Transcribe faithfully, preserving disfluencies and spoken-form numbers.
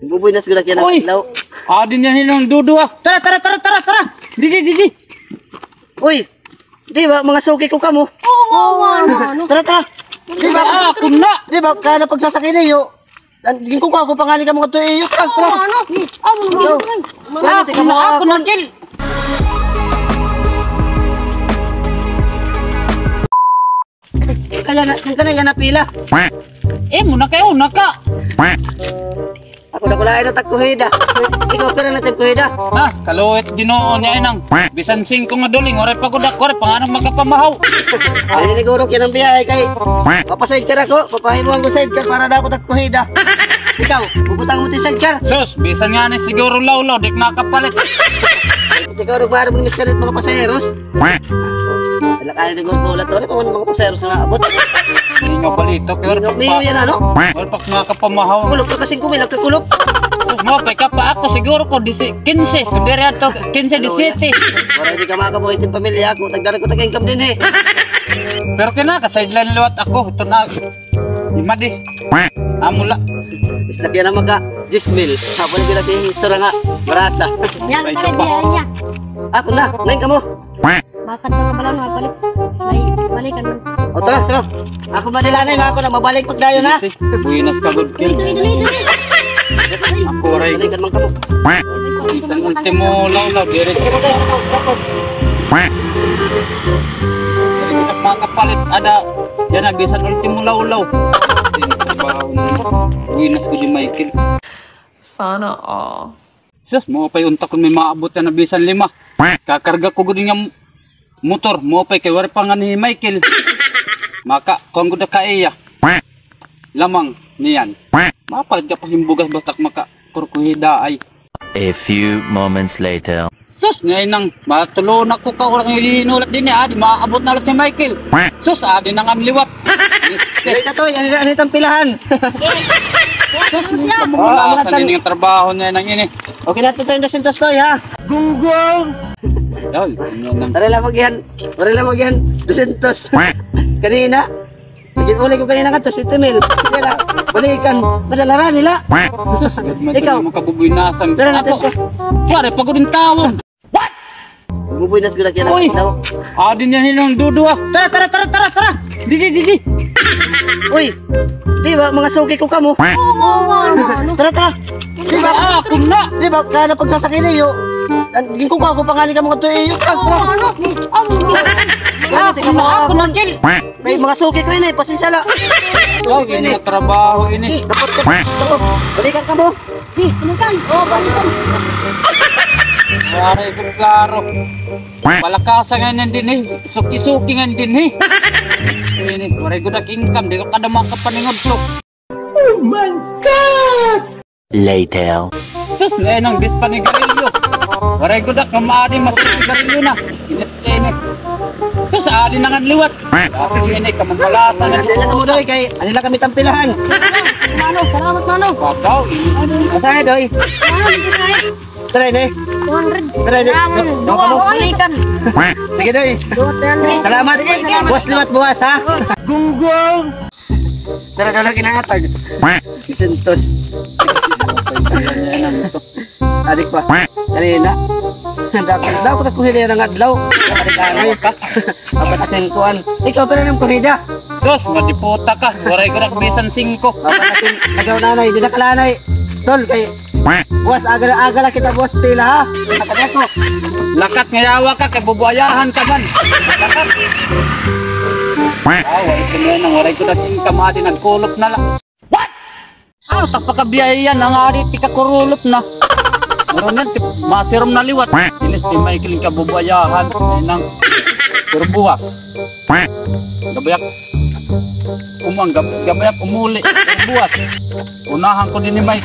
Bubuy na siguro kaya ng adlaw. Adi niya hin-o nga duduha. Tara, tara, tara, tara, tara. Didi, didi. Uy, di ba, mga suki ko kamo? Oo, ano? Tara, tara. Di ba, ako na. Di ba, kaya na pagsasakay niyo? Ginkukuha ko pa ngani kamo kadto iyo. Tara, tara. Ano? Ano? Ako na, ako na, Kil. Kaya na, yung kanay nga napila. Imo na kay una ka. Ako na kulay na tagkuhida. Ikaw, pira na tagkuhida? Ha? Kaluwit Ginoo niya inang. Bisan singko nga duling, waray pa gud ako, waray pa nga nang magkapamahaw. Ay, ni guro, kinang biyahe kay papaside ka na ko, papahimuan ko side ka para na ako tagkuhida. Ikaw, bubutang mo ti side ka. Sus, bisan nga ni siguro lawlaw, di ko nakapalit. Ikaw, nagmahal mo ni Miss Kalit, mga pasaheros. Wala kaya ni guro, wala to, ano pa man mga pasaheros nga abot. Hindi nga balita, pero Hindi nga, may yan, ano? Wala pa nga kapamahaw. Kulop ka kasi kumilak ka kulop. Mopay ka pa ako, siguro ko disi, kinse. Diri ato, kinse, disiyete. Wala, di ka makabuhi tin pamilya ako. Tagdara ko tag-income din, eh. Pero kinaka sideline liwat ako. Ito na. Lima di. Amo la. Isla kaya na maka diyes mil. Hapon ko natin yung isura nga. Marasa. Yan, pare, biyahe niya. Ako na. Ngayon ka mo. Bakit na nga pala nakapalit? May balikan mo. O, tara, tara. Ako madila na, mga ako na, mabalik pag dayo na. Buenas ka, good kid. Dali, dali, dali. Ako, aray. Balikan man kamo. Bisan ultimo lawlaw, diri. Diri, makapalit, ada. Yan na, bisan ultimo lawlaw. Buenas ko di Michael. Sana all. Sus, mao pa'y unta kon may maabot na bisan lima. Kakarga ko gud nga motor, mao pa'y kay wari pa nga ni Michael. Maka, kuan gud ka iya. Lamang niyan. Mapalit ka pa hin bugas batak maka kurkuhida ay. A few moments later. Sus, ngay nang matulo na ko ka orang ilinulat din eh, adi maabot na lang si Michael. Sus, adi na nga liwat. Dali ka, Toy. Ano, ano itong pilahan? Sus, mamulasan ini nga trabaho niya nang ini. Okay na ito, Toy. Dosyentos, Toy, ha? Gunggong! Dol, ano nang Pare lang mag-iyan. Pare lang mag-iyan. Dosyentos. Kanina. Naging uli ko kanina nga, tas siyete mil. Kaya na, balikan. Madala ra nila. Ikaw. Mo kabubuy nasang. Pero natin ko. Pare, pagod yung tawon. Bubuy na siguro kaya Uy! Adi niya hin-o nga duduha. Tara, tara, tara, tara, tara. Didi, didi. Uy, di ba, mga suki ko kamo? Oo, ano? Tara, tara. Di ba? Ah, ako na. Di ba, kaya na pagsasakay niyo? Ginkukuha ko pa ngani kamo kadto iyo. Tara, tara. Ano? Ano? Ah, ako na, ako na, Kil. May mga suki ko ini, pasensya la. Ay, ini nga trabaho ini. Dapat ka, dapat. Balikan ka mo. Di, ano ka? Oh, balikan. Waray ko klaro. Palakasa nga nan dinhi. Suki-suki nga dinhi. Ini, waray gud ak income, di ko kada makapaningudto. Oh my God! Later. Sus, lain ang bis panigarilyo. Waray gud ak kamaadi mas sigarilyo na. Inis ka ini. Sus, adi na nga liwat. Ako ini, kamamalasan na Ano dito. Lang mo, Doy, kay ano lang kami tampilahan. Mano, salamat, Mano. Babaw, ini. Masahe, Doy. Mano, dito tayo. Tara, ini. Two hundred. Tara, ini. Salamat. No, no, no. Balikan. Sige, Doy. Two hundred. Salamat. Sige, salamat. Buwas liwat, buwas, ha? Gunggong! Tara, tara, kinatag. Sintos. Adik pa. Kanina. Dapat, dapat ako hili ng adlaw. Dapat kanay. Dapat aking kuan. Ikaw, pero ng kuhida. Sus, madiputa ka. Waray ko nagbisan singko. Dapat aking agaw nanay. Di na kalanay. Tol, kay buwas, aga, aga la kita buwas pila, ha? Nakadako. Lakat nga yawa ka, kay bubuayahan ka man. Lakat. Ah, waray ko na, waray ko na income, adi, nagkulop na la. What? Ah, tapakabiyahe yan, ang adi, tikakurulop na. Meron yan, tip-, masirom na liwat. Inis ni Michael yung kabubuayahan, nang pero buwas. Gabayak. Umuan, gab-, gabayak umuli. Buwas. Unahan ko din ni Mike.